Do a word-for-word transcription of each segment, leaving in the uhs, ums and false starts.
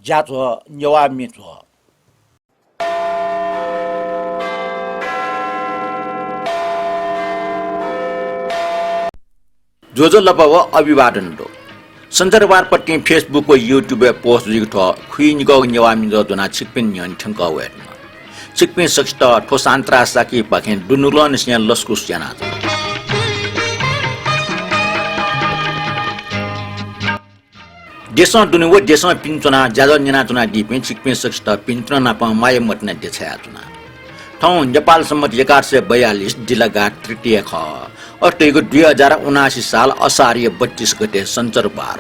ज्याझ्वः नेवाः म्ये झ्वः। ज्वजलपा व अभिवादन दु। सञ्चारबारपतिं Facebook व YouTube-य् post जुइगु थ्व खुइनिकःगु नेवाः म्ये झ्वः ज्वनाः छिकपिनि न्ह्यःने थ्यंकः वयेधुन। छिकपिं सकसित थ्व सान्त्रा शाक्यपाखें दुनुगलंनिसें लसकुस यानाच्वना। देशं दुने व देशं पिने च्वनाः ज्याझ्वः न्यनाच्वनादीपिं छिकपिं सकसित भिन्तुना नापं माया मतिना देछायाच्वना। थौं नेपाल सम्बत एघार सय बयालिस दिलागा तृतीया खः। अथे धइगु दुई हजार उनासी साल असारया बत्तीस गते सञ्चारबार।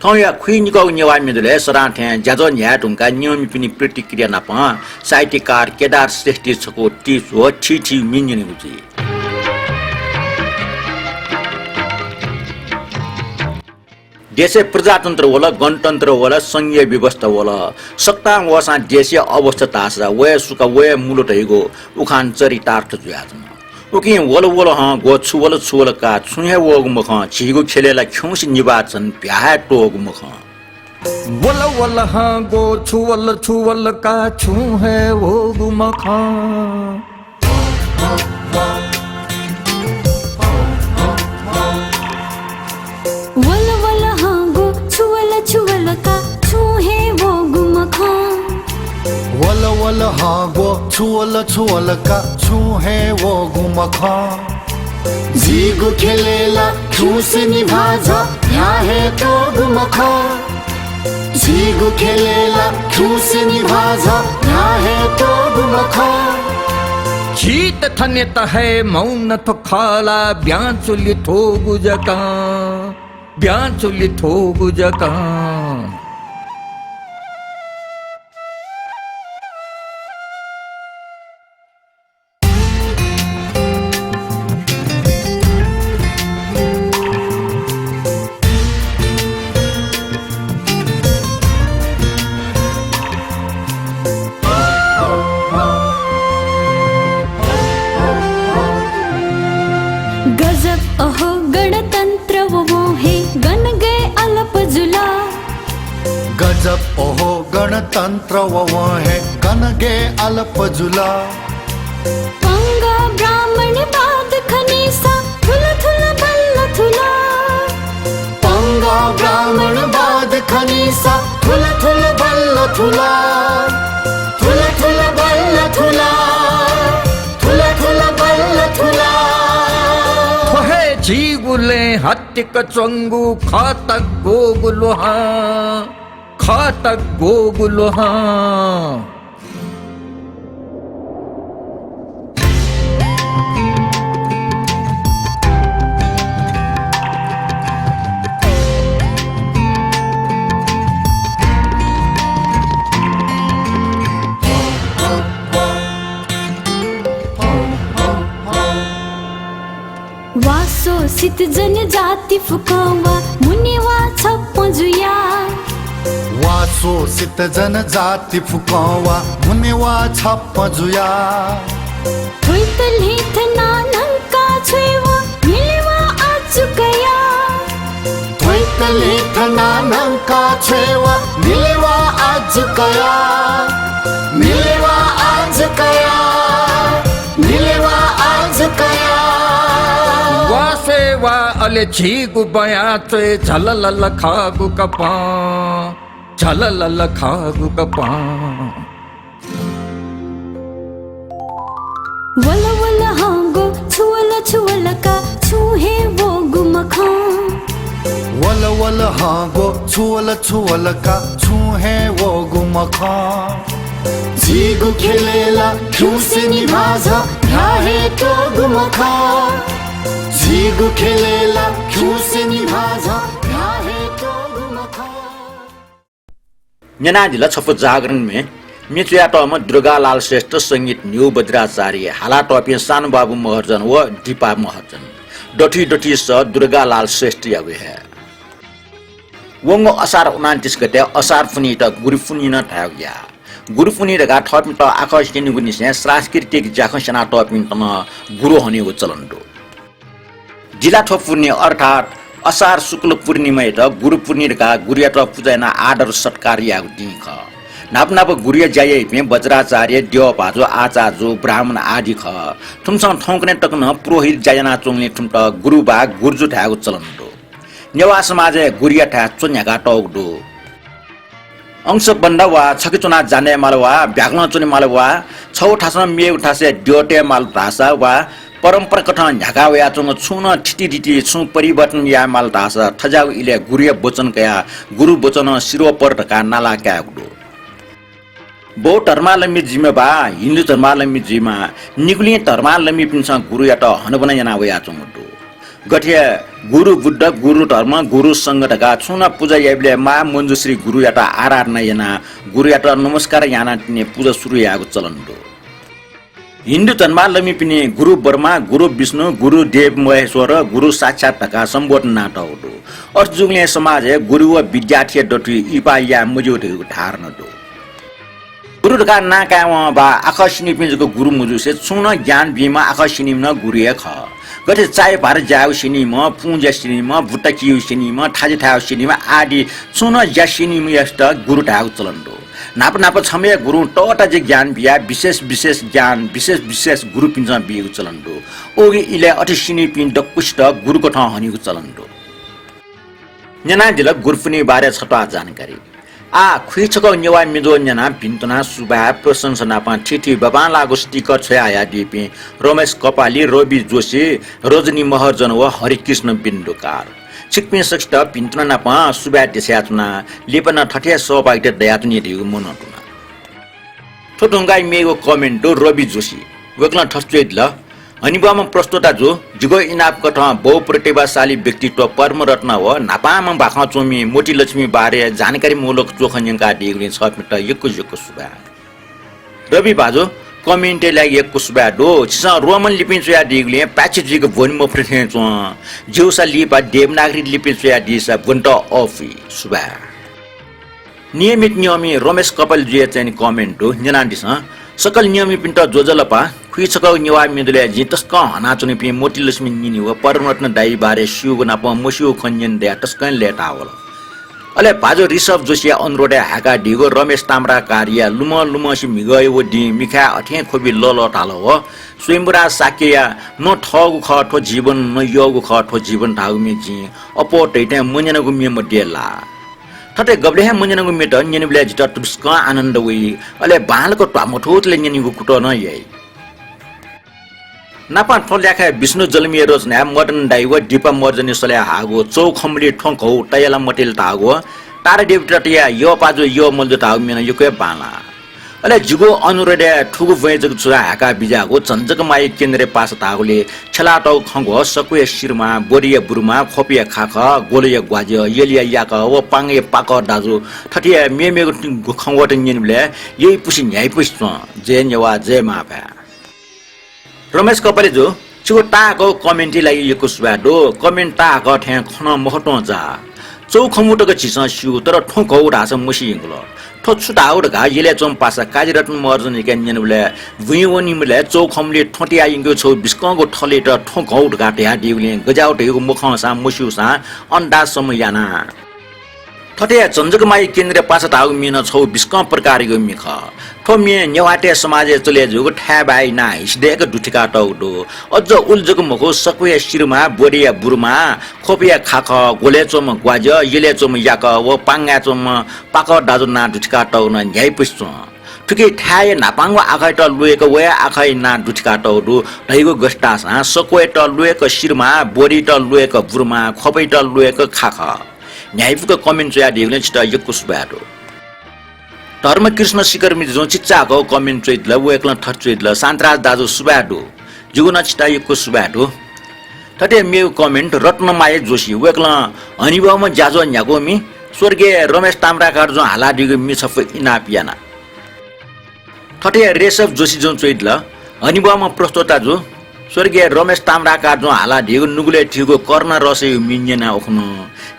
थौंया खुइनिकःगु नेवाः म्ये झ्वलय् सदां थें ज्याझ्वः न्ह्याये धुंकाः नियमितपिनि प्रतिक्रिया नापं साहित्यकार केदार श्रेष्ठया छकू तिस व थीथी म्ये न्यनेगु जुइ। देशय् प्रजातन्त्र वल, गणतन्त्र वल, संघीय व्यवस्था वल। सकतां वःसां देशया अवस्था धाःसा वया सुका वया मुल धइगु उखान चरितार्थ जुयाच्वन। उकिं वल वल हँ ग्व, छु वल छु वल का, छुं हे वःगु मखं, झीगु ख्यलय् ला खिउँसे निभाः झन भ्याः हे त्वःगु मखं। वल वल हँ ग्व, छु वल छु वल का, छुं हे वःगु मखं। वल वल हँ ग्व, छु वल छु वल का, छुं हे वःगु मखं। वल वल हँ ग्व, छु वल छु वल का, छुं हे वःगु मखं। झीगु ख्यलय् ला खिउँसे निभाः झन भ्याः हे त्वःगु मखं। झीगु ख्यलय् ला खिउँसे निभाः झन भ्याः हे त्वःगु मखं। झीत थनेत हे मौन थ्व खः ला ब्यां चुलि थ्वःगु जकं, ब्यां चुलि थ्वःगु जकं। गजब अहो गणतन्त्र व वं हे गन गय् अलप जुल। गजब अहो गणतन्त्र व वं हे गन गय् अलप जुल। पंगः ब्राह्मणवाद खनीसा थुल थुल बल्ल थुल। पंगः ब्राह्मणवाद खनीसा थुल थुल बल्ल थुल। थुल थुल बल्ल थुल। थुल थुल बल्ल थुल। थ्व हे झीगु लँय् हतिक च्वंगु खः तग्वःगु ल्वहं, खः तग्वःगु ल्वहं। वा शोषित जनजाति फुकं वा, मुने वा छप्पँ जुया। वा शोषित जनजाति फुकं वा, मुने वा छप्पँ जुया। थ्वइत ल्हिथना न्हंका छ्वये वा, मिले वा आजु कया। थ्वइत ल्हिथना न्हंका छ्वये वा, मिले वा आजु कया। मिले वा आजु कया। मिले वा आजु कया। वा स्वये वा अले झीगु बँया च्वय् झललल खःगु कपं, झललल खःगु कपं। वल वल हँ ग्व, छु वल छु वल का, छुं हे वःगु मखं। वल वल हँ ग्व, छु वल छु वल का, छुं हे वःगु मखं। झीगु ख्यलय् ला खिउँसे निभाः झ, न्ह्याः हे त्वःगु मखं। झीगु ख्यलय् ला खिउँसे निभाः झ, न्ह्याः हे त्वःगु मखं। न्यनादिल छपु जागरण म्ये, म्ये च्वयातःम्ह दुर्गालाल श्रेष्ठ, संगीत न्हिउ बज्राचार्य, हालातःपिं सानुबाबु महर्जन व दीपा महर्जन। दथुइ दथुइ सः दुर्गालाल श्रेष्ठयागु हे। वंगु असार उनान्तिस गते असार पुन्हियात गुरु पुन्हि नं धायेगु या। गुरु पुन्हि धकाः थःपिन्त आकर्षण यानागु निसें सांस्कृतिक ज्याखँ स्यनातःपिन्त नं गुरु हनेगु चलन दु। जिलाथ्व पुन्हि अर्थात् असार शुक्ल पूर्णिमायात गुरु पूर्णि धकाः गुरुयात पुजा यानाः आदर सत्कार यायेगु दिं खः। न्हापा न्हापा गुरुया ज्या याइपिं वज्राचार्य, द्यः भाजु, आचार्जु, ब्राह्मण आदि खः। थुमिसं थौंकन्हय् तक नं पुरोहित ज्या यानाच्वंगुलिं थुमित गुरु वा गुर्जु धायेगु चलन दु। नेवाः समाजय् गुरुयाथाय् च्वन्ह्याकाः तःगु दु। अंशबन्ध वा छखे च्वनाः जा नये माल वा ब्यागलं च्वने माल वा छगू थासं मेगु थासय् द्यः तये माल धाःसा वा परम्पराकथं न्ह्याका वयाच्वंगु छुं नं थितिदिति छुं परिवर्तन याये माल धाःसा थज्याःगु इलय् गुरुया वचन कयाः गुरु वचनं शिरोपर धकाः नाला कायेगु दु। बौद्ध धर्मावलम्बी जुइमा वा हिन्दू धर्मावलम्बी जुइमा, निगुलिं धर्मावलम्बीपिन्सं गुरुयात हनाबना याना वयाच्वंगु दु। गथे गुरु बुद्ध, गुरु धर्म, गुरु संघ धकाः छुं नं पुजा याइबलय् मां मञ्जुश्री गुरुयात आराधना यानाः गुरुयात नमस्कार यानाः तिनि पुजा सुरु यायेगु चलन दु। हिन्दू धर्मावलम्बीपिनि गुरु ब्रह्मा, गुरु विष्णु, गुरु देव महेश्वर, गुरु साक्षात् धकाः सम्बोधन यानातःगु दु। अथे जूगुलिं समाजय् गुरु व विद्यार्थीया दथुइ इहिपाः याये मज्यू धइगु धारणा दु। गुरु धकाः नां कायेवं वा आखः स्यनीपिं जक गुरु मजुसे छुं नं ज्ञान बीम्ह आखः स्यनीम्ह नं गुरु हे खः। गथे चाय् भार ज्यायेगु स्यनीम्ह, पुँ ज्या स्यनीम्ह, बुत्ता किइगु स्यनीम्ह, थाजि थायेगु स्यनीम्ह आदि छुं नं ज्या स्यनीम्हयात गुरु धायेगु चलन दु। न्हापा न्हापा छम्ह हे गुरुं तःताजि ज्ञान बियाः विशेष विशेष ज्ञान विशेष विशेष गुरुपिन्सं बीगु चलन दु। उगु इलय् अथे स्यनीपिं दक्वसित गुरुकथं हनीगु चलन दु। न्यनादिल गुरुपुन्हिया बारे छत्वाः जानकारी। आः खुइछकः नेवाः म्येजु न्यनाः भिन्तुना सुभाय् प्रशंसा नापं थीथी बांबांलाःगु sticker छ्वयाहयादीपिं रमेश कपाली, रवि जोशी, रजनी महर्जन व हरिकृष्ण बिन्दुकार। छिकपिं सकसित भिन्तुना नापं सुभाय् देछायाच्वना। लिपा नं थथे हे सहभागिता दयाच्वनी धइगु मनंतुना। थ्व धुंकाः मेगु comment दु रवि जोशी। वय्कलं थथे च्वयादिल, हनेबहःम्ह प्रस्तोता जु, जिगु इनाप कथं बहुप्रतिभाशाली व्यक्तित्व पद्मरत्न व न्हापांम्ह बाखं च्वंम्ह मोतीलक्ष्मी बारे जानकारीमूलक च्वखँ न्यंकादीगुलिं छपिन्त यक्व यक्व सुभाय्। रवि भाजु, comment-या लागि यक्व सुभाय् दु। छिसं रोमन लिपिं च्वयादीगुलिं पाय्छि जुइक ब्वने मफुत थें च्वं। ज्यूसा लिपा देवनागरी लिपिं च्वयादीसा ब्वनेत अःपुइ। सुभाय्। नियमित न्यंम्ह रमेश कपाली जुया चाहिँ comment दु, न्यनादिसँ। सकल न्यंम्हपिन्त ज्वजलपा। खुइछकःगु नेवाः म्येजुलय् जिं तसकं हनाच्वनीपिं मोतीलक्ष्मी निनि व पद्मरत्न दाइ बारे स्यूगु नापं मस्यूगु खँ न्यने दयाः तसकं लय्ताः वल। अले भाजु ऋषभ जोशीया अनुरोधय् हाय्कादीगु रमेश ताम्राकारया लुमं लुमंसे म्हिगः व दिं मिखाय् अथें ख्वबि लःल्वः धाल व स्वयम्भूराज शाक्यया न थःगु खः थ्व जीवन, न यःगु खः थ्व जीवन धाःगु म्ये जिं अप्वः धइथें मन्यनागु म्ये मदये ला। थथे गबलें हे मन्यनागु म्येत न्यनेबलय् जितः तुरुस्कं आनन्द वइ, अले बांलाक ध्वामथूतले न्यनेगु कुतः नं याइ। नापं थ्व ल्याखाय् विष्णु जलमिया रचनाय् मदन दाइ व दीपा महर्जनया सलय् हाःगु चौखम्बुली थ्वँ घौ तया ला मतया ला धाःगु, तारादेवी तताया यःपाजु यःमल्जु धाःगु म्ये नं यक्व हे बांलाः। अले जिगु अनुरोधय् थुगु ब्वँय् जक छुं हाय्का बिज्याःगु झन्झकमाया केन्द्रय् पासा धाःगुलिइ छ्यलातःगु खँग्वः, सक्वया सिरमाः, बोरीया बुरमाः, ख्वपया खाखः, ग्वलया ग्वाज्यः, यलिया याकः व पांगया पाकः दाजु, थथे हे मेमेगु खँग्वःत न्यनेबलय् यइपुसे न्ह्याइपुसे च्वँ। जय नेवाः, जय मांभाय्। रमेश कपाली जु, छिगु ताहाकःगु comment-या लागि यक्व सुभाय् दु। Comment ताहाकः थें खँ नं महत्वं जाः। चौखम्बु तक झीसं स्यू, तर थ्वँ घौ धाःसा मसी यंकल। थ्व छु धाःगु धकाः यलय् च्वंम्ह पासा काजीरत्न महर्जनयाके न्यनाबलय् बुँइ वनीबलय् चौखम्बुली थ्वँ तया यंकेगु छगू बिस्कंगु थलयात थ्वँ घौ धकाः धयादीगुलिं गज्याःगु धइगु मखंसां मस्यूसां अन्दाज सम्म याना। थथे हे झन्झकमाया केन्द्रय् पासा धाःगु म्ये नं छगू बिस्कं प्रकारयागु म्ये खः। थ्व म्ये नेवाःतय् समाजय् चले जूगु थाय् बाय् नां हिसिदय्क दुथिकातःगु दु। अझ उलि जक मखु, सक्वया सिरमाः, बोरीया बुरमाः, ख्वपया खाखः, ग्वलय् च्वंम्ह ग्वाज्यः, यलय् च्वंम्ह याकः व पांगाय् च्वंम्ह पाकः दाजु नां दुथिकातःगु नं न्ह्याइपुसे च्वं। थुकी थाय्‌या न्हापांगु आखःयात ल्वय्क वया आखःया नां दुथिकातःगु दु धइगु गथे धाःसां सक्वयात ल्वय्क सिरमाः, बोरीयात ल्वय्क बुरमाः, ख्वपयात ल्वय्क खाखः। न्ह्याइपुक comment च्वयादीगुलिं छितः यक्व सुभाय् दु। धर्मकृष्ण शिखर मिजुं चिचाःगु comment च्वयादिल, वय्कलं थथे च्वयादिल, शान्तराज दाजु सुभाय् दु। जिगु नं छितः यक्व सुभाय् दु। थथे मेगु comment रत्नमाया जोशी, वय्कलं हनेबहःम्ह ज्याझ्वः न्ह्याकूम्ह स्वर्गीय रमेश ताम्राकारजुं हालादीगु म्ये छपु इनाप याना। थथे हे रेशव जोशीजुं च्वयादिल, हनेबहःम्ह प्रस्तोताजु, स्वर्गीय रमेश ताम्राकारजुं हालादीगु नुगलय् थीगु करुणा रसयागु म्ये न्यना उखुन्हु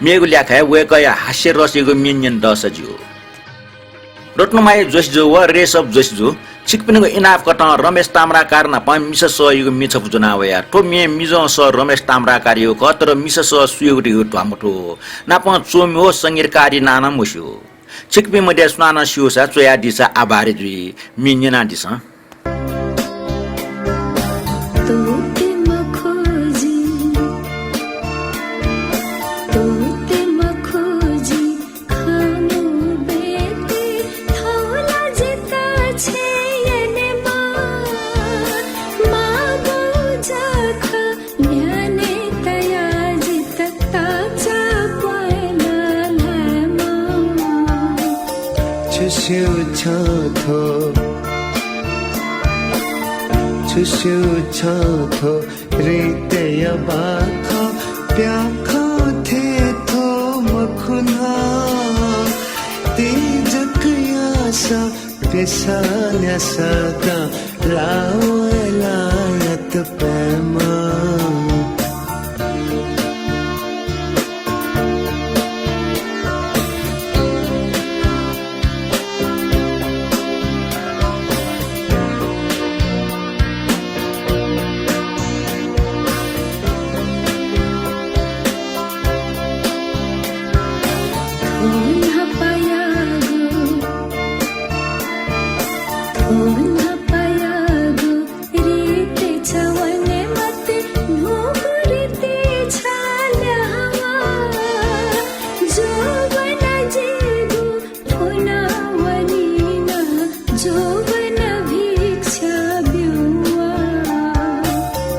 मेगु ल्याखाय् वय्कःया हास्य रसयागु म्ये न्यने दःसा ज्यू। रत्नमाया जोशी जु व रेशव जोशी जु, छिकपिनिगु इनाप कथं रमेश ताम्राकार नाप मिसा सःयागु म्ये छपु ज्वना वया। थ्व म्ये मिजं सः रमेश ताम्राकारयागु खः, तर मिसा सः सुयागु धइगु ध्वामथू। नापं च्वमि व संगीतकारी नां नं मस्यू। छिकपिं मध्ये सुनानं स्यूसा च्वयादिसँ, आभारी जुइ। म्ये न्यनादिसँ। छु स्यू छं थ्व, छु स्यू छं थ्व, रितया बाखं प्याखं थें थ्व मखु नं। तिजक याःसा प्यसः न्यासः दँ लावय् लायात पायेमा।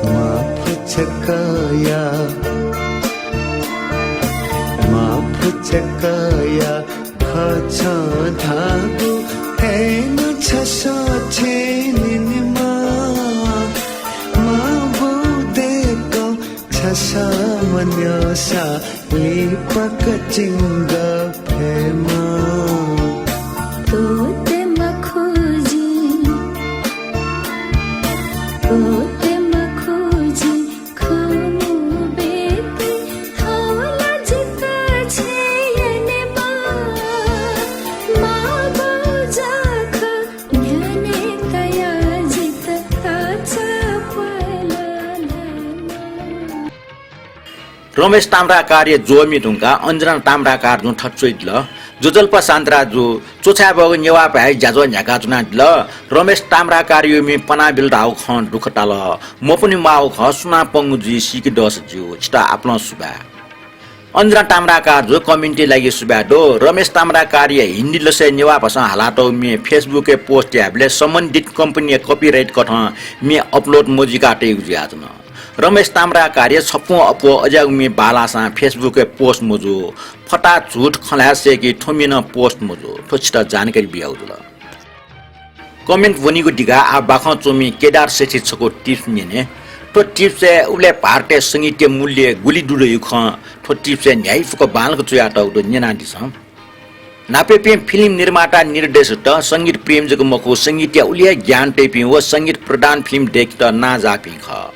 माफ छकया, माफ छकया, खः छं धाःगु हे नं छसः छेँ निनेमा। मां बौ दय्कं छसः मन्यंसा लिपा कचिंग फयेमा। रमेश ताम्राकारया ज्वः म्ये धुंकाः अञ्जना ताम्राकार जुं थथे च्वयादिल। ज्वजलपा शान्तराज जु च्वछाय् बहःगु नेवाः भाय् ज्याझ्वः न्ह्याकाच्वनादिल। रमेश ताम्राकारयागु म्ये पनाबिल धाःगु खँ दुःख ताल। मपने माःगु खः, सुनां पंगु जुइ सीके दःसा ज्यू। छितः आपालं सुभाय्। अञ्जना ताम्राकार जु comment-या लागि सुभाय् दु। रमेश ताम्राकारया हिन्दी लसय् नेवाः भाषां हालातःगु म्ये Facebook-य् post यायेबलय् सम्बन्धित company-या copyright कथं म्ये upload मजुइका तइगु जुयाच्वन। रमेश ताम्राकारया छपुं अप्वः अज्याःगु म्ये बांलाःसां Facebook-य् post मजू। फताहा झूठ खँ ल्हाये सय्‌की थ्व म्ये नं post मजू। थ्व छितः जानकारी बियागु जुल। Comment वनीगु दिघाः आः बाखं च्वमि केदार सेठीं छकू tips न्यने। थ्व tips-य् उबलय् भारतय् संगीतया मूल्य गुलि दु धइगु खँ थ्व tips-य् न्ह्याइपुक बांलाक च्वयातःगु दु, न्यनादिसँ। न्हापायापिं film निर्माता, निर्देशकत संगीत प्रेम जक मखु, संगीतया उलि हे ज्ञान तइपिं व संगीत प्रधान film दय्केत नांजाःपिं खः।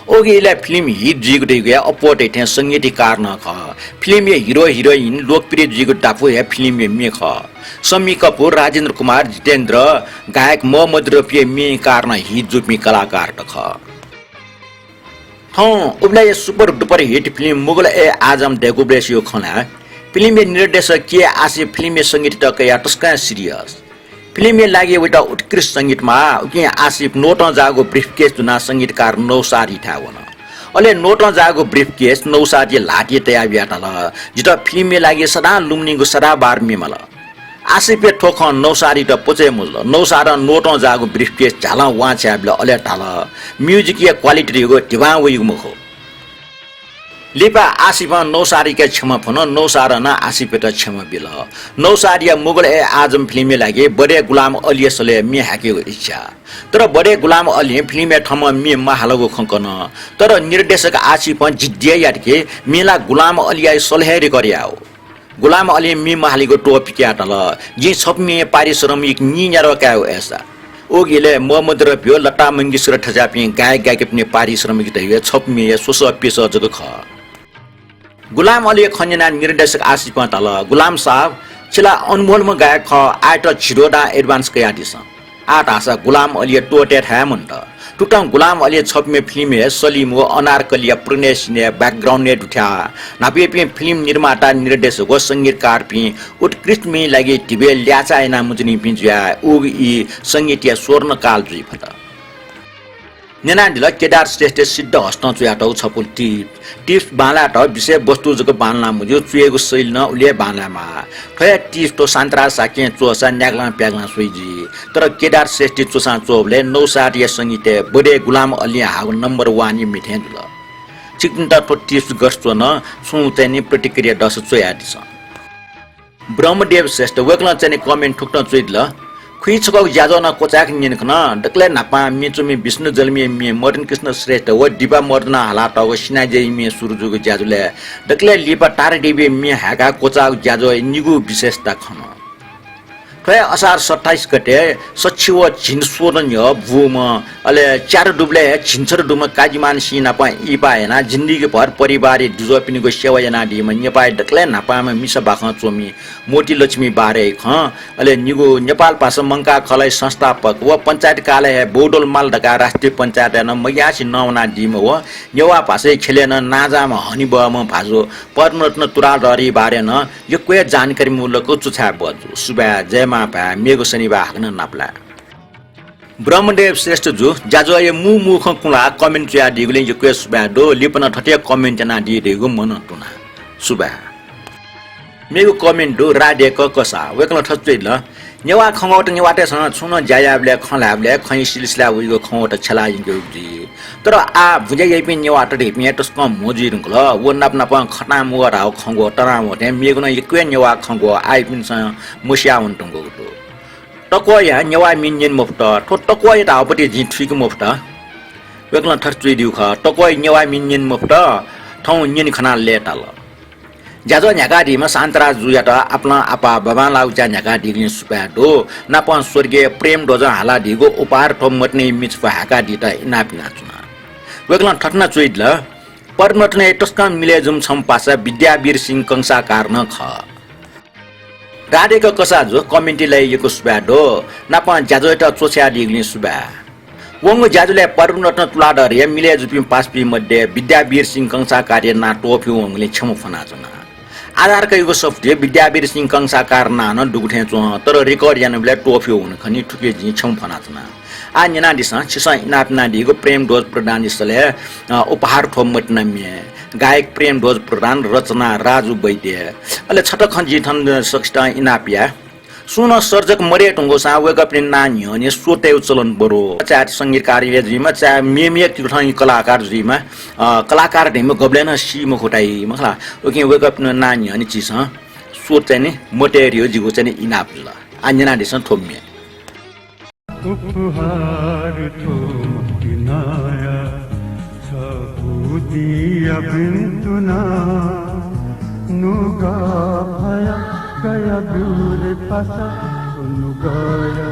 उगु इलय् film hit जुइगु धइगुया अप्वः धइथें संगीत हे कारणं खः। Film-या hero heroine लोकप्रिय जुइगु दापू हे film-या म्ये खः। शम्मी कपुर, राजेन्द्र कुमार, जितेन्द्र, गायक मोहम्मद रफीया म्ये कारणं hit जूपिं कलाकारत खः। थौं उबलय्‌या super duper hit film Mughal ए आजम दय्‌कूबलय्‌सिया खँ ल्हाये। Film-या निर्देशक के आसिफ film-या संगीतत कयाः तसकं serious। Film-या लागि वइत उत्कृष्ट संगीत माः। उकिं आसिफ नोटं जाःगु briefcase दुनाः संगीतकार नौशादयाथाय् वन। अले नोटं जाःगु briefcase नौशादया ल्हातय् तयाबियाः धाल, "जितः film-या लागि सदां लुमनीगु सदाबहार म्ये माल।" आसिफया थ्व खँ नौशादयात पचय् मजुल। नौशादं नोटं जाःगु briefcase झ्यालं वांछ्वयाबिल, अले धाल, "Music-या quality धइगु धिबां वइगु मखु।" लिपा आसिफं नौशादयाके क्षमा फ्वन, नौशादं नं आसिफयात क्षमा बिल। नौशादया मुगल ए आजम film-या लागि बडे गुलाम अलीया सलय् म्ये हाकेगु इच्छा। तर बडे गुलाम अलीं film-य् थःम्हं म्ये महालागु खँ कन। तर निर्देशक आसिफं जिद्दी यात कि म्ये ला गुलाम अलीया सलय् record यायेगु। गुलाम अलीं म्ये महालीगु त्वःपिकाः धाल, "जिं छपु म्येया पारिश्रमिक नीन्यादँ कायेगु अय्‌सा।" उगु इलय् मोहम्मद रफी व लता मंगेशकर थज्याःपिं गायक गायिकापिनि पारिश्रमिक धइगु छपु म्येया स्वसः प्यसः जक खः। गुलाम अलीया खँ न्यनाः निर्देशक आसिफं धाल, "गुलाम साहब, छि ला अनमोलम्ह गायक खः, आःयात झिद्वः दां advance कयादिसँ। आः धाःसा गुलाम अलीया त्वःतय् थाय् मन्त। थुकथं गुलाम अलीया छप्मे फिल्म हे सलीम व अनारकलीया प्रणय scene-य् background-य् दुथ्याः न्हापायापिं फिल्म निर्माता, निर्देशक व संगीतकारपिं उत्कृष्टपिं लागि धिबय् ल्याःचाः याना मुंच्वनीपिं जुयाः उगु ई संगीतया स्वर्णकाल जुइ फत। न्यनादिल केदार श्रेष्ठया सिद्धहस्तं च्वयातःगु छपु tips। Tips बांलायेत विषयवस्तु जक बांलाः मज्यू, च्वयेगु शैली नं उलि हे बांलायेमाः। थ्व हे tips थ्व शान्तराज शाक्यं च्वःसा न्यागलं प्यागलं स्वइ जुइ। तर केदार श्रेष्ठं च्वसां च्वःबलय् नौशादया संगीतय् बडे गुलाम अलीं हाःगु number one-या म्ये थें जुल। छिकपिन्त थ्व tips गथे च्वन, छुं चाहिँ नि प्रतिक्रिया दःसा च्वयादिसँ। ब्रह्मदेव श्रेष्ठ वय्कलं चाहिँ नि comment थुकथं च्वयादिल। खुइछकःगु ज्याझ्वः नं क्वचाय्क न्यने खन। दकलय् न्हापां म्ये च्वमि विष्णु जलमिया म्ये मदन कृष्ण श्रेष्ठ व दीपा मर्दनं हालातःगु सिनाज्याया म्ये सुरु जूगु ज्याझ्वलय् दकलय् लिपा तारादेवीया म्ये हाय्काः क्वचाःगु ज्याझ्वःया निगू विशेषता खन। थ्व हे असार सत्ताइस गते सछि व झिंस्वदँ न्ह्यः बूम्ह, अले च्यादँ दुबलय् हे झिंछदँ दुम्ह काजीमान सिंह नाप इहिपाः यानाः जिन्दगीभर परिवारया दुजःपिनिगु सेवा यानादीम्ह नेपाःया दकलय् न्हापांम्ह मिसा बाखं च्वमि मोतीलक्ष्मी बारया खँ, अले निगू नेपाल भाषा मंकाः खलःया संस्थापक व पञ्चायत कालय् हे बौद्धोल माल धकाः राष्ट्रिय पञ्चायतय् नं मग्यासे नवानादीम्ह व नेवाः भाषाया ख्यलय् नं नांजाःम्ह हनेबहःम्ह भाजु पद्मरत्न तुलाधरया बारे नं यक्व हे जानकारीमूलक च्वछाये बहःजू। सुभाय्, जय मांभाय्, मेगु शनिबाः हाकनं नापलाये। ब्रह्मदेव श्रेष्ठ जु, ज्याझ्वःया मू मू खँ कुलाः comment च्वयादीगुलिं यक्व हे सुभाय् दु। लिपा नं थथे comment यानादी धइगु मनं तुना। सुभाय्। मेगु comment दु राधेक कसाः, वय्कलं थथे च्वयादिल। नेवाः खँग्वःत नेवाःतय्सं छुं नं ज्या याःबलय्, खँ ल्हायेबलय् खँया सिलसिलाय् वइगु खँग्वःत छ्यलाः यंकेगु जुइ। तर आः बुँज्या याइपिं नेवाःत धइपिं हे तसकं म्हो जुइ धुंकल। व नाप नापं खँ तनावःगु खँग्वः तनावःथें मेगु नं यक्व हे नेवाः खँग्वः आःयापिन्सं मस्याः वनाच्वंगु दु। तक्वःया नेवाः म्ये न्यने मफुत। थ्व तक्वःया धाःगु पति जिं थुइके मफुत। वय्कलं थथे च्वयादीगु खः, तक्वःया नेवाः म्ये न्यने मफुत, थौं न्यने खनाः लय्ताल। ज्याझ्वः न्ह्याकादीम्ह शान्तराज जुयात आपालं आपाः बांबांलाःगु ज्या न्ह्याकादीगुलिं सुभाय् दु। नापं स्वर्गीय प्रेमध्वजं हालादीगु उपहार थ्व मतिनाया म्ये छपु हाय्कादीत इनाप यानाच्वना। वय्कलं थथे नं च्वयादिल, पद्मरत्नया तसकं मिलय् जूम्ह छम्ह पासा विद्यावीर सिंह कंसाकार नं खः। राधेक कसाः जु, comment यानादीगुलिं यक्व सुभाय् दु। नापं ज्याझ्वःयात च्वछायादीगुलिं सुभाय्। वंगु ज्याझ्वलय् पद्मरत्न तुलाधरया मिलय् जूपिं पासापिं मध्ये विद्यावीर सिंह कंसाकारया नां त्वःफिउ वंगुलिं क्षमा फ्वनाच्वना। आधार कयागु सफुतिइ विद्यावीर सिंह कंसाकार नां नं दुगु थें च्वं, तर record यानाबलय् त्वःफिउ वन खनी, थुकिं जिं क्षमा फ्वनाच्वना। आः न्यनादिसँ, छिसं इनाप यानादीगु प्रेमध्वज प्रधानया सलय्, अ, उपहार थ्व मतिना म्ये। गायक प्रेमध्वज प्रधान, रचना राजु वैद्य। अले छता खँ जिं थन सकसितं इनाप याये। सुं नं सर्जक मदये धुंकूसां वय्कःपिनि नां न्ह्यःने स्वर तयेगु चलन बरु। चाहे संगीतकार हे जुइमा, चाहे मेमेगु थीथं कलाकार जुइमा, अ, कलाकार धइम्ह गबलें नं सी मखु धाइ मखु ला। उकिं वय्कःपिनि नां न्ह्यःने झीसं स्वर चाहिँ नि मतये धइगु जिगु चाहिँ नि इनाप जुल। आः न्यनादिसँ थ्व म्ये। उपहार थ्व मतिनाया छपु दिंया भिन्तुना। नुगः फया कया ब्यूरे पासा नुगःया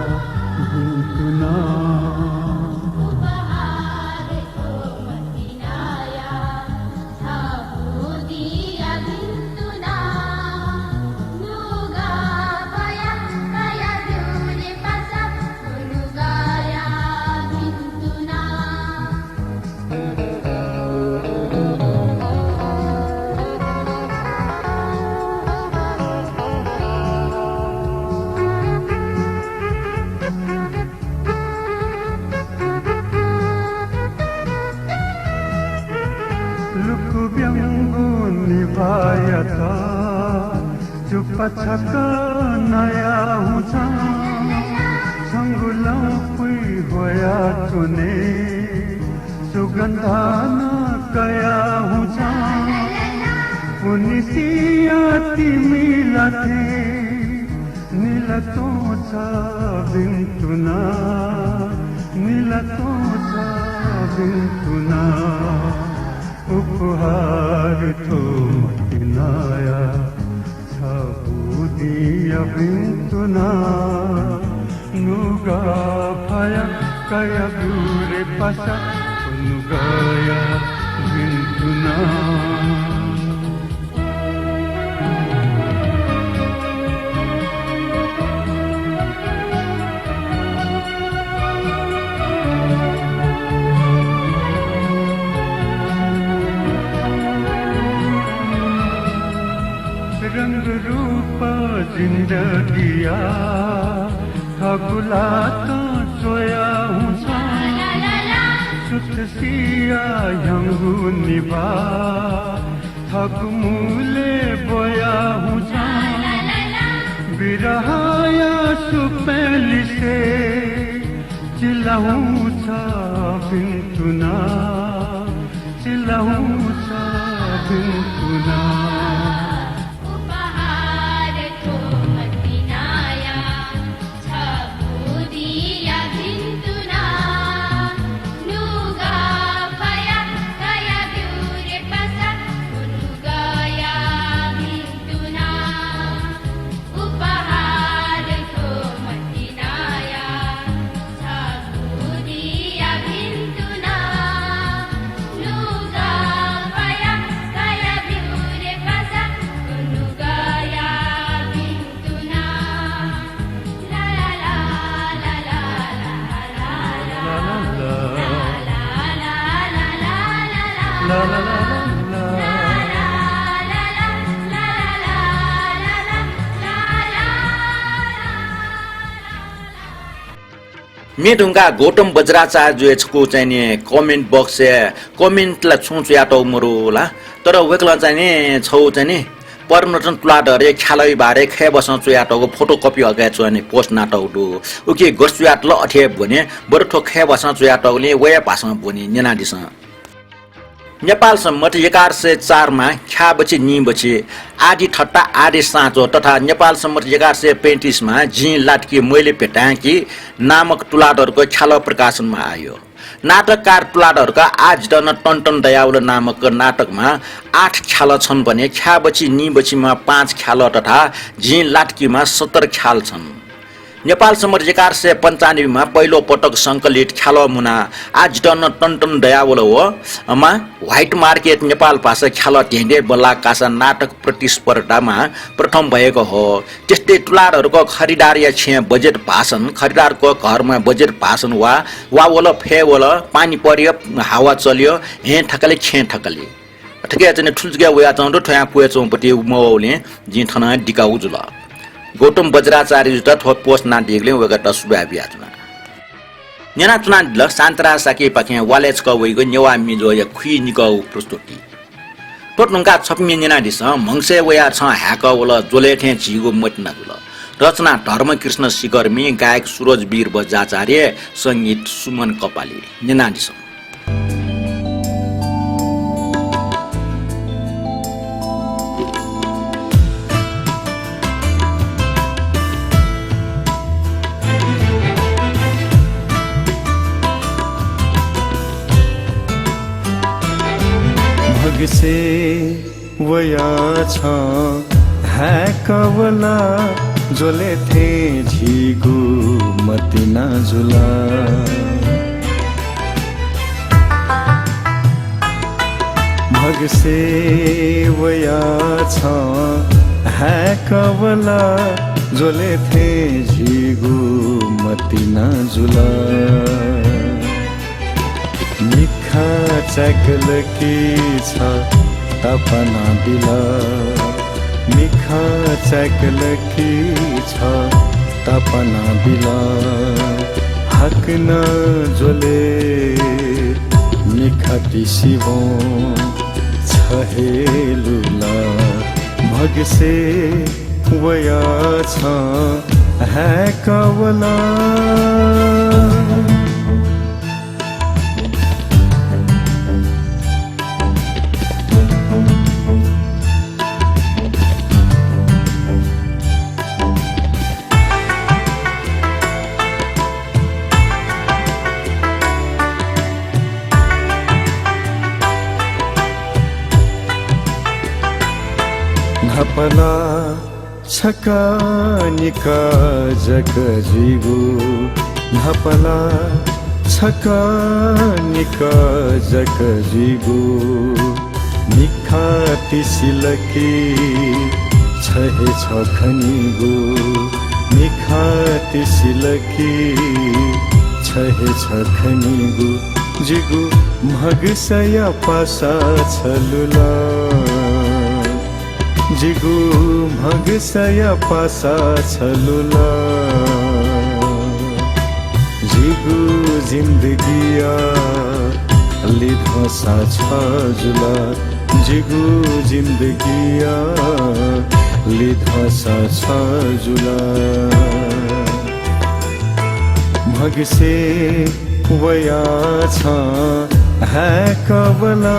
भिन्तुना। लुकुब्यंगु निभाःयात चुपाछाक नया हुँ छं, छंगु लँपुइ ह्वयाच्वने सुगन्ध नं कया हुँ छं। पुनिसिया तिमिला थें निला च्वंसा भिन्तुना, निला च्वंसा भिन्तुना। उपहार थ्व मतिनाया छपु दिंया भिन्तुना। नुगः फया कया ब्यूरे पासा नुगःया भिन्तुना। जिन्दगिया थगुलातं च्वया हुँ छं। सुथसिया ह्यंगु निभाः थगु मुलय् ब्वया हुँ छं। बिरहया सुपँय् लिसे चिला हुँ छ भिन्तुना, चिला हुँ छ भिन्तुना। उपहार थ्व मतिनाया छगू दिया भिन्तुना। नुगः फया कया ब्यूरे पासा व नुगःया भिन्तुना। उपहार थ्व मतिनाया छगू दिया भिन्तुना। नुगः फया कया ब्यूरे पासा व नुगःया भिन्तुना। म्ये धुंकाः गौतम वज्राचार्यजुया छकू चाहिँ नि comment box-य् comment ला छुं च्वयातःगु मरु ला, तर वय्कलं चाहिँ नि छगू चाहिँ नि परमरत्न तुलाधरया ख्यालःया बारे खय् भाषां च्वयातःगु photocopy अगाय् च्वयाः नि post यानातःगु दु। उकिं गथे च्वयातल अथे हे ब्वने, बरु थ्व खय् भाषां च्वयातःगुलिं वया भाषां ब्वने, न्यनादिसँ। नेपाल संवत् एघार सय चार मा ख्याबछि निबछि आदि ठट्टा आदि साँचो तथा नेपाल संवत् एघार सय पैंतिस मा जिं लातकी मैले भेताय्‌की नामक तुलाधरको ख्यालः प्रकाशनमा आयो। नाटककार तुलाधरका आः जितः नं टनटन दयावल नामक नाटकमा आठ ख्यालः छन् भने ख्याबछि निबछिमा पाँच ख्यालः तथा जिं लातकीमा सत्तर ख्यालः छन्। नेपाल संवत् एघार सय पन्चानब्बेमा पहिलो पटक संकलित ख्यालः मुना आः जितः नं टनटन दयावल व मा White Market नेपाल भाषा ख्यालः धेंधें बल्लाः कासा नाटक प्रतिस्पर्धामा प्रथम भएको हो। त्यस्तै तुलाधरको खरिदारया छेँय् बजेट भाषण, खरिदारको घरमा बजेट भाषण वा, वा वल, फय् वल, पानी पर्‍यो, हावा चल्‍यो, हेँ थकले, खेँ थकले। थुकिया चाहिँ नि थुलुचुकय् वयाच्वंगु दु, थ्वयां क्वय् च्वंपति मवःगुलिं जिं थन दिकागु जुल। गौतम वज्राचार्यजुयात थ्व post यानादीगुलिं वय्‌कःयात सुभाय् बियाच्वना। न्यनाच्वनादिल शान्तराज शाक्यपाखें वालय् छकः वइगु नेवाः मिजोया खुइनिकःगु प्रस्तुति। थ्व धुंकाः छपु म्ये न्यनादिसँ, म्हगसय् वयाः छं हाय्‌कः वल, ज्वलय् थें झीगु मतिना जुल। रचना धर्मकृष्ण शिखरमी, गायक सुरज वीर बज्राचार्य, संगीत सुमन कपाली। न्यनादिसँ। म्हगसय् वयाः छं हाय्‌कः वल, ज्वलय् थें झीगु मतिना जुल। म्हगसय् वयाः छं हाय्‌कः वल, ज्वलय् थें झीगु मतिना जुल। मिखा चाय्‌कल कि छ तापाना बिल, मिखा चाय्‌कल कि छ तापाना बिल। हाकनं ज्वलय् मिखा तिसिबं छ हे लुल। म्हगसय् वयाः छं हाय्‌कः वल। न्हापा ला छकः निकः जक जुइगु, न्हापा ला छकः निकः जक जुइगु। मिखा तिसिल कि छ हे छ खनीगु, मिखा तिसिल कि छ हे छ खनीगु। जिगु म्हगसया पासा छ लुल। जिगु म्हगसया पासा छलुला, जिगु जिन्दगिया लिधंसा छ जुला, जिगु जिन्दगिया लिधंसा छ जुला। म्हगसे वया छं हाय्‌कवला।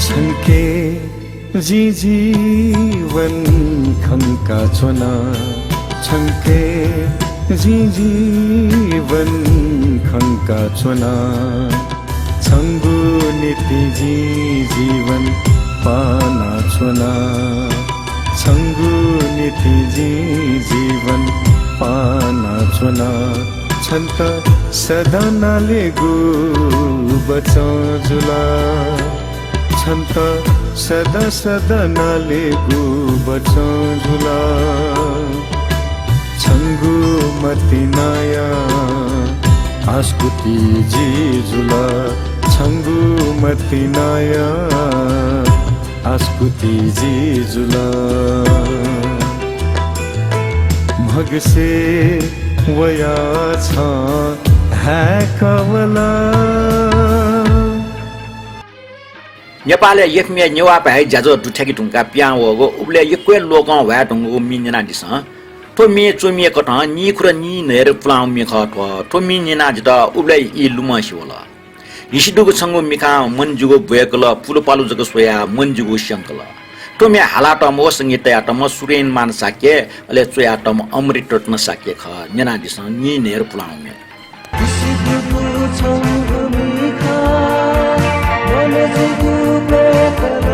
छंके जिं जीवन खंका च्वना, छंके जिं जीवन खंका च्वना, छंगु निंतिं जिं जीवन पाना च्वना, छंगु निंतिं जिं जीवन पाना च्वना। छन्त सदां नालेगु बचं जुला, छन्त सदां सदां नालेगु बचं जुला। छंगु मतिनाया आसकुति जि जुला, छंगु मतिनाया आसकुति जि जुला। म्हगसे वया छं हाय्‌कवला। नेपालय् यःपिं नेवाः भाय् ज्याझ्वः दुथ्याके धुंकाः पिहां वःगु, उबलय् यक्व हे लोकं ह्वाये धुंकूगु म्ये न्यनादिसँ। थ्व म्ये च्वमिया कथं नीखुदँ नीन्हय्‌दँ पुलांगु म्ये खः थ्व। थ्व म्ये न्यनाः जितः उबलय् ई लुमंसे वल। हिसि दुगु छंगु मिखां मन जिगु ब्वय्‌कल, पुलुपालु जक स्वयाः मन जिगु स्यंकल। थ्व म्ये हालातःम्ह व संगीत तयातःम्ह सुरेनमान शाक्य, अले च्वयातःम्ह अमृत रत्न शाक्य खः। न्यनादिसँ नीन्हय्‌दँ पुलांगु म्ये। हिसि दुगु छंगु मिखां मन जिगु ब्वय्‌कल।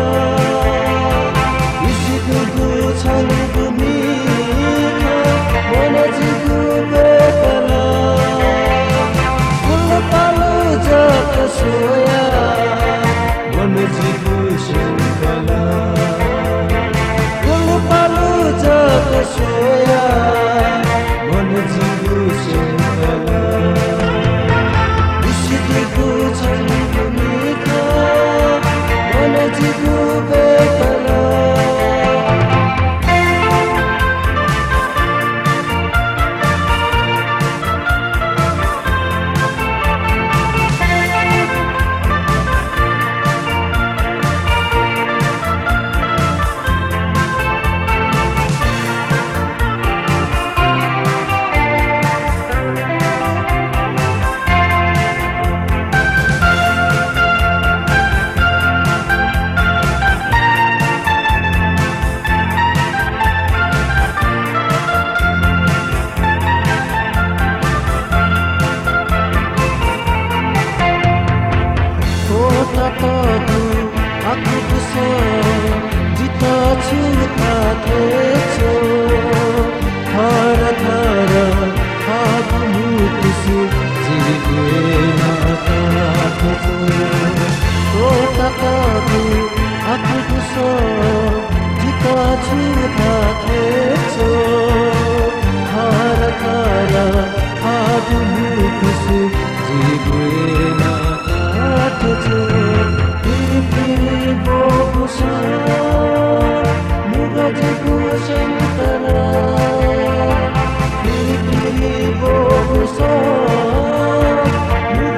हिसि दुगु छंगु मिखां मन जिगु ब्वय्‌कल। पुलुपालु जक स्वयाः मन जिगु स्यंकल। पुलुपालु जक स्वयाः मन जिगु स्यंकल। हिसि दुगु छंगु मिखां मन जिगु ब्वय्‌कल। थ्व ततःगु आखुगु सः जितः छु धात्थें च्वं। थरथर हाःगु म्हुतुसे जि ब्वय् नाताः थ्व च्वं। थ्व ततःगु आखुगु सः जितः छु धात्थें च्वं। थरथर हाःगु म्हुतुसे जि ब्वय् नाताः थ्व च्वं। फिरि फिरि ब्वःगु सः नुगः जिगु स्यंकल। फिरि फिरि ब्वःगु सः नुगः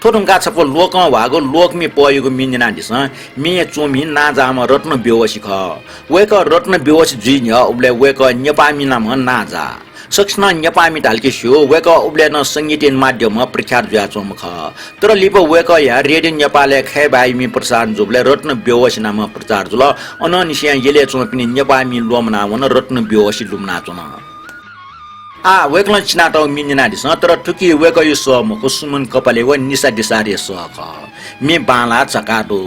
थ्व धुंकाः छपु लोकं ह्वाःगु लोकमि पःयागु म्ये न्यनादिसँ। म्ये च्वमि नांजाःम्ह रत्न बेहोशी खः। वय्कः रत्न बेहोशी जुइ न्ह्यः उबलय् वय्कः नेपाःमि नामं नांजाः। सकसिनं नेपाःमि धाल कि स्यू, वय्कः उबलय् नं संगीतया माध्यमं प्रख्यात जुयाच्वंम्ह खः। तर लिपा वय्कःया रेडियो नेपालय् खय् भाय्‌मि प्रसारण जूबलय् रत्न बेहोशी नामं प्रचार जुल। अनंनिसें यलय् च्वंपिनि नेपाःमि ल्वःमना वन, रत्न बेहोशी लुमनाच्वन। आः वय्कलं चिनातःगु म्ये न्यनादिसँ, तर थुकी वय्कःया सः मखु, सुमन कपाले व निशा देशारया सः खः। म्ये बांलाः झकाः दु।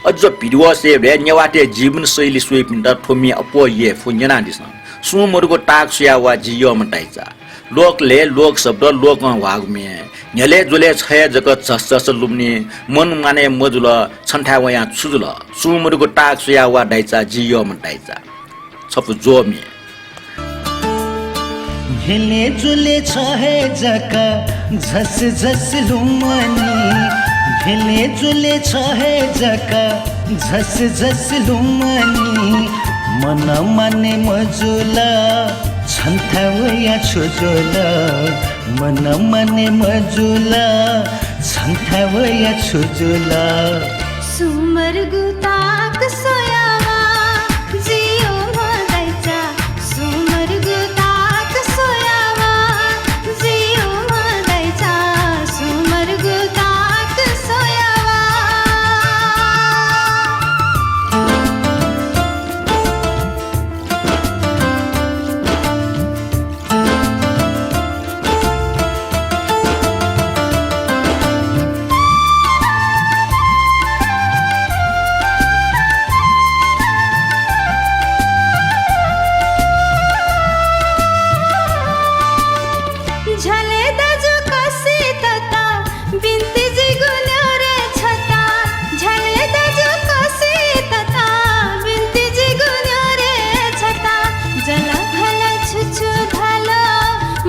अझ भिडियो स्वयेबलय् नेवाःतय् जीवनशैली स्वइपिन्त थ्व म्ये अप्वः यय् फु, न्यनादिसँ। सुं मदुगु ताःक स्वयाः वा जि यःम्ह दाइचा। लोक लय् लोक शब्द लोकं ह्वाःगु म्ये। न्ह्यलय् ज्वलय् छ हे जक झसझस लुमनी, मन मानय् मजुल, छन्थाय् वयां छु जुल? सुं मदुगु ताःक स्वयाः वा दाइचा, जि यःम्ह दाइचा। छपु ज्वः म्ये। न्ह्यलय् ज्वलय् छ हे जक झसझस लुमनी, न्ह्यलय् ज्वलय् छ हे जक झसझस लुमनी। मन मानय् मजुल, छन्थाय् वयां छु जुल? मन मानय् मजुल, छन्थाय् वयां छु जुल? सुं मदुगु ताःक स्वयाः वा जि यःम्ह दाइचा, सुं मदुगु ताःक स्वयाः वा जि यःम्ह दाइचा, सुं मदुगु ताःक स्वयाः वा। झ्यालय् दाजु कसित बिन्ति जिगु न्ह्यःने छता, झ्यालय् दाजु कसित बिन्ति जिगु न्ह्यःने छता। जलखल छु छु धाल,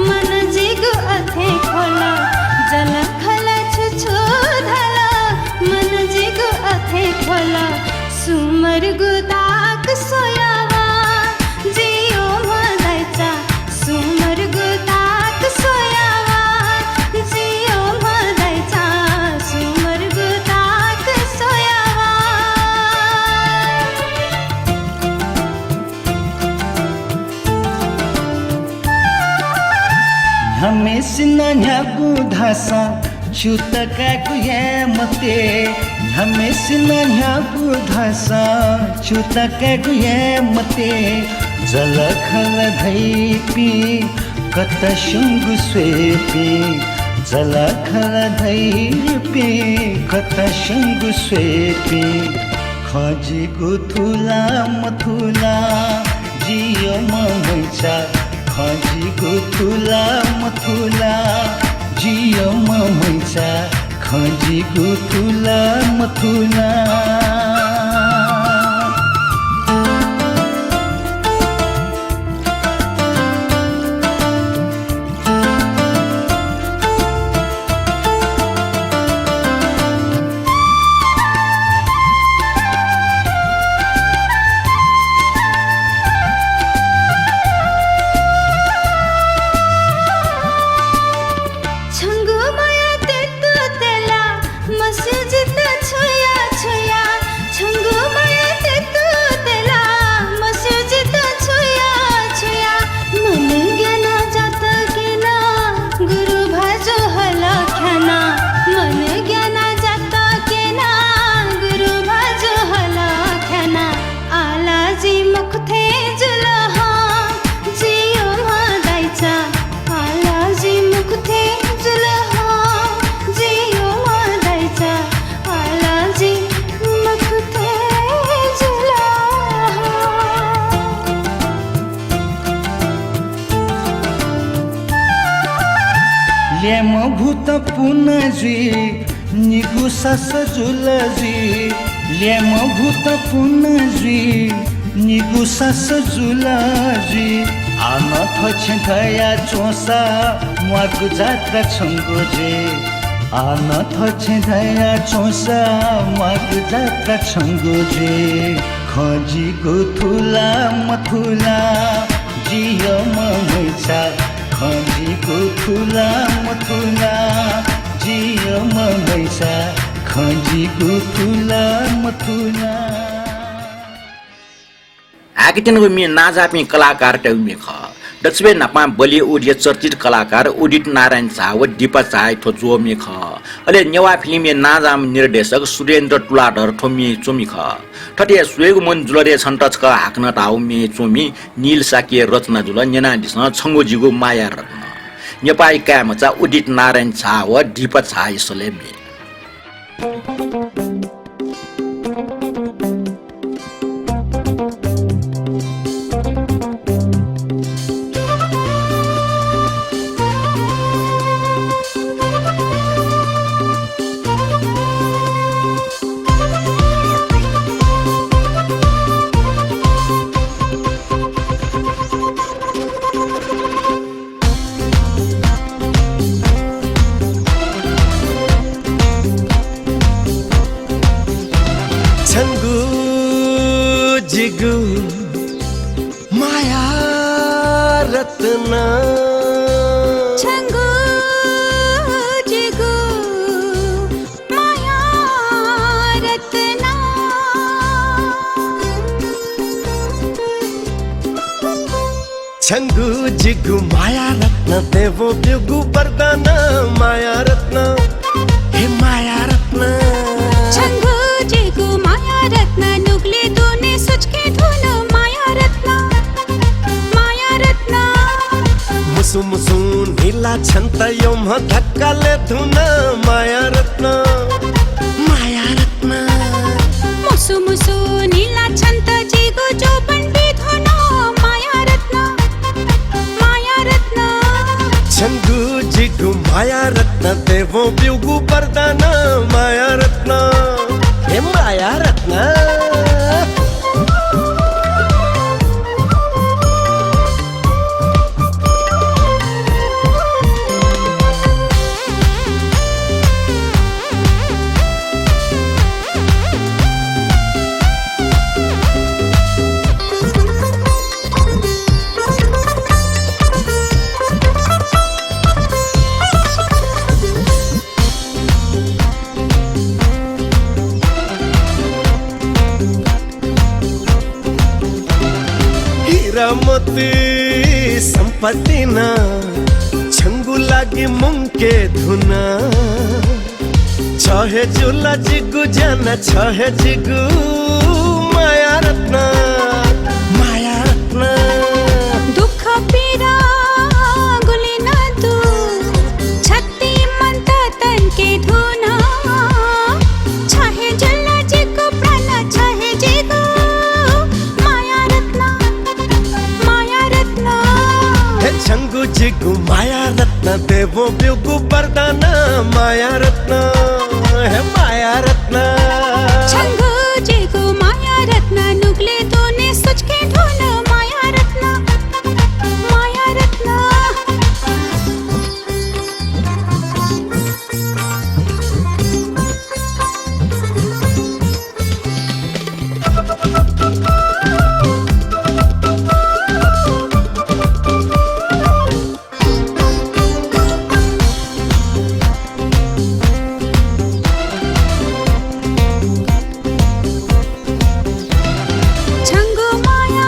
मन जिगु अथें ख्वल, जलखल छु छु धाल, मन जिगु अथें ख्वल। सुं मदुगु ताःक स्वयाः वा जि यःम्ह दाइचा, सुं मदुगु ताःक स्वयाः वा जि यःम्ह दाइचा, सुं मदुगु ताःक स्वयाः वा। न्ह्याम्हसिनं न्ह्यागु धाःसां च्यूताः कायेगु याये मते, न्ह्याम्हसिनं न्ह्यागु धाःसां च्यूताः कायेगु याये मते। जलखल धइपिं कथं स्यंगु स्वइपिं, जलखल धइपिं कथं स्यंगु स्वइपिं। खँ जिगु थु ला मथु ला, जि यःम्ह मैचा। खँ जिगु थु ला मथु ला, जि यःम्ह मैचा। खँ जिगु थु ला मथु ला। छंगु माया तेतु तेला, मस्यू जितः छुया छुया। छंगु माया तेतु तेला, मस्यू जितः छुया छुया। मन ग्याना जात क्यना, गुरु भाजु हल ख्याना। मन ग्याना जात क्यना, गुरु भाजु हल ख्याना। आः ला जि मखु थें जुल हँ, जि यःम्ह दाइचा। आः ला जि मखु थें जुल हँ, जि यःम्ह दाइचा। आः ला जि मखु थें जुल हँ। ल्याय्म्ह भूत पुन जुइ, निगू सास जुल जुइ। ल्याय्म्ह भूत पुन जुइ, निगू सास जुल जुइ। आः नं थःछेँ धया च्वंसा, म्वाःगु जात्रा छंगु जुइ। आः नं थःछेँ धया च्वंसा, म्वाःगु जात्रा छंगु जुइ। खँ जिगु थु ला मथु ला, जिय्म्ह मैसा खँ जिगु थुला मथुला, जिय्म्ह मैसा खँ जिगु थुला मथुला। हाकनं व म्ये नांजाःपिं कलाकारतय्गु म्ये खः। दकसिबय् न्हापां बलिउडया चर्चित कलाकार उदित नारायण झा व दीपा झाया थ्व ज्वः म्ये खः। अले नेवाः फिल्मया नांजाःम्ह निर्देशक सुरेन्द्र तुलाधर थ्व म्ये च्वमि खः। थथे स्वयेगु मन जुल रे छन्त छकः हाकनं धाःगु म्ये च्वमि नील शाक्यया रचना जुल, न्यनादिसँ छंगु जिगु माया रत्न। नेपाःया काय्मचा उदित नारायण झा व दीपा झाया सलय् म्ये। छंगु जिगु माया रत्न। छंगु जिगु माया रत्न। छंगु जिगु माया रत्न, देवं ब्यूगु वरदान माया रत्न। हे माया रत्न। छंगु जिगु माया रत्न, नुगलय् दुने सुचुके धुन माया रत्न। माया रत्न। मुसु मुसुं न्हिला छन्त यःम्ह धक्कालय् धुन माया रत्न। माया रत्न। मुसु मुसु न्हिला छन्त जिगु जोबन बिधुन माया रत्न। माया रत्न। छंगु जिगु माया रत्न, देवं ब्यूगु वरदान माया रत्न। हे माया रत्न। हिरा मोती सम्पत्ति नं छंगु लागि मुंके धुन। छ हे जुल जिगु ज्यान, छ हे जिगु माया रत्न, माया रत्न। दुःख पीडा गुलि नं दु, छत्ति मन्त तंके धुन। छ हे जुल जिगु प्राण, छ हे जिगु माया रत्न, माया रत्न। हे छंगु जिगु माया रत्न, देवं ब्यूगु वरदान माया रत्न। हे माया रत्न। छंगु जिगु माया रत्न, नुगलय् दुने सुचुके धुन माया रत्न, माया रत्न। छंगु माया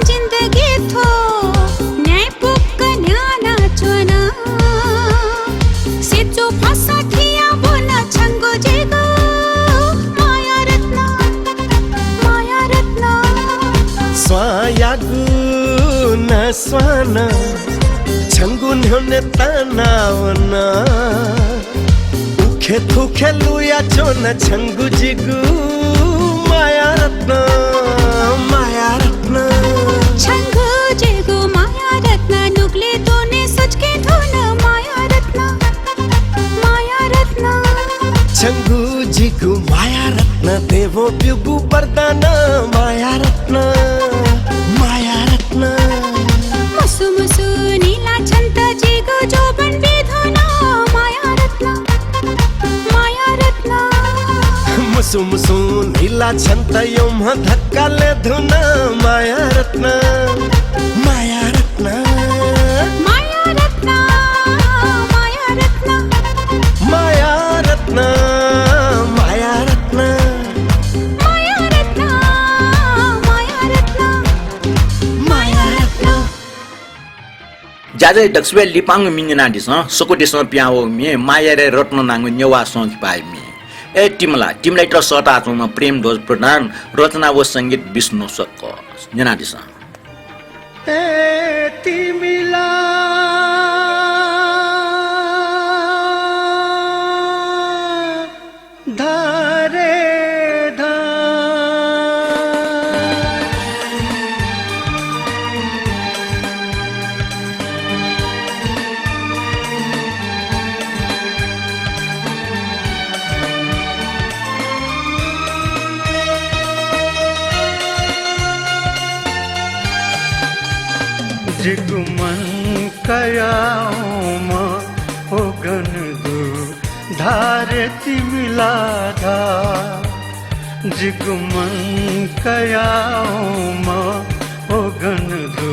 जिन्दगी थ्व न्याय फुक्क न्ह्यानाच्वन। सिचु फसा थिया वन छंगु जिगु माया रत्न, माया रत्न। स्वांयागु नस्वां नं छंगु न्ह्यःने ताना वन। उखे थुखे लुयाच्वन छंगु जिगु माया रत्न, माया रत्न। छंगु जिगु माया रत्न, नुगलय् दुने सुचुके धुन माया रत्न, माया रत्न। छंगु जिगु माया रत्न, देवं ब्यूगु वरदान माया रत्न, माया रत्न। मुसु मुसु न्हिला छन्त जिगु जोबन बिधुन माया रत्न, माया रत्न। मुसु मुसु न्हिला छन्त यःम्ह धक्कालय् धुन माया रत्न, माया रत्न, माया रत्न, माया रत्न, माया रत्न, माया रत्न, माया रत्न, माया रत्न, माया रत्न। ज्याझ्वः दक्वसिबय् लिपांगु म्ये न्यनादिसँ, सकसितं पिहां वःगु म्ये माया रे रत्न नांगु नेवाः संकिपाया म्ये। ए तिमिला, तिमिलायात सःताच्वंम्ह प्रेमध्वज प्रधान, रचना व संगीत विष्णु सक्क। न्यनादिसँ। ए तिमिला, धा रे धा। जिगु मन कयाउमा हो गन दु, धा रे तिमिला धा। जिगु मन कयाउमा हो गन दु,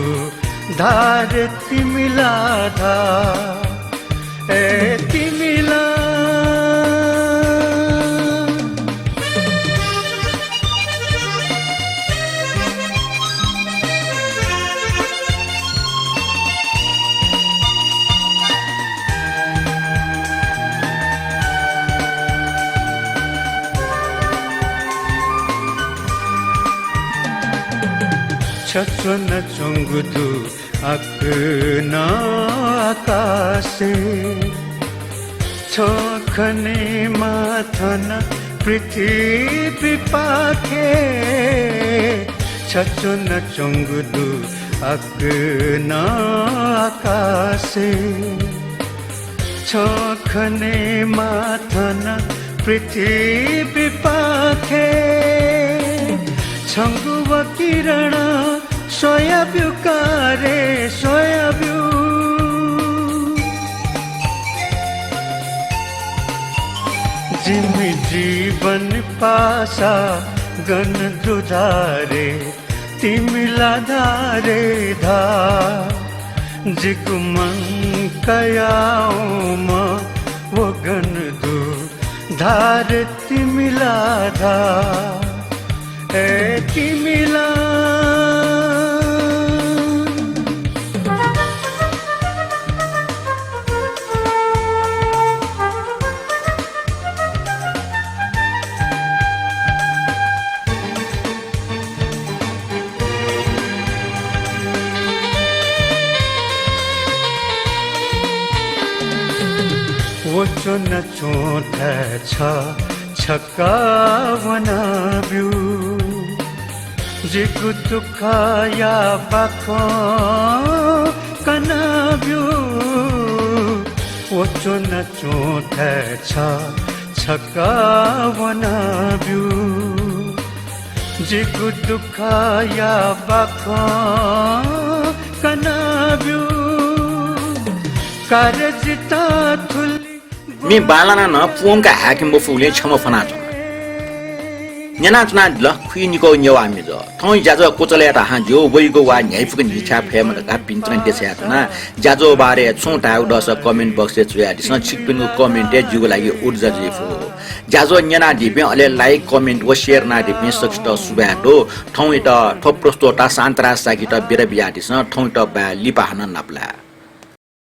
धा रे तिमिला धा। ए तिमिला। छ च्वनाच्वंगु दु आकाश नं आकाशय्, छं खनेमा थन पृथ्वीपाखे। छ च्वनाच्वंगु दु आकाश नं आकाशय्, छं खनेमा थन पृथ्वीपाखे। छंगु व किरण स्वयाब्यु का रे, स्वयाब्यु। जिमि जीवन पासा गन दु धा रे, तिमिला धा रे धा। जिगु मन कयाउमा हो गन दु, धा रे तिमिला धा। ए तिमिला। व च्वनाच्वंथाय् छ छकः वनाब्यु। जिगु दुःखया बाखं कनाब्यु। व च्वनाच्वंथाय् छ छकः वनाब्यु। जिगु दुःखया बाखं कनाब्यु। का रे जितः थुलि म्ये बांलानाः नं प्वंकाः हाय्के मफुगुलिं क्षमा फ्वनाच्वना। न्यनाच्वनादिल खुइनिकः नेवाः म्ये ज्वः। थौं ज्याझ्वः क्वचालय् धाःसां ज्यू, वइगु वाः न्ह्याइपुक न्हिच्छाय् फयेमा धकाः भिंतुना देछानाच्वना। ज्याझ्वः बारे छुं धायेगु दःसा comment box-य् च्वयादिसँ। छिकपिनिगु comment हे जिगु लागि ऊर्जा जुइफु। ज्याझ्वः न्यनादीपिं, अले like, comment व share यानादीपिं सकसित सुभाय् दु। थौंयात थ्व प्रस्तोता शान्तराज शाक्ययात बिदा बियादिसँ। थौंयात बाय्, लिपा हानं नापलाये।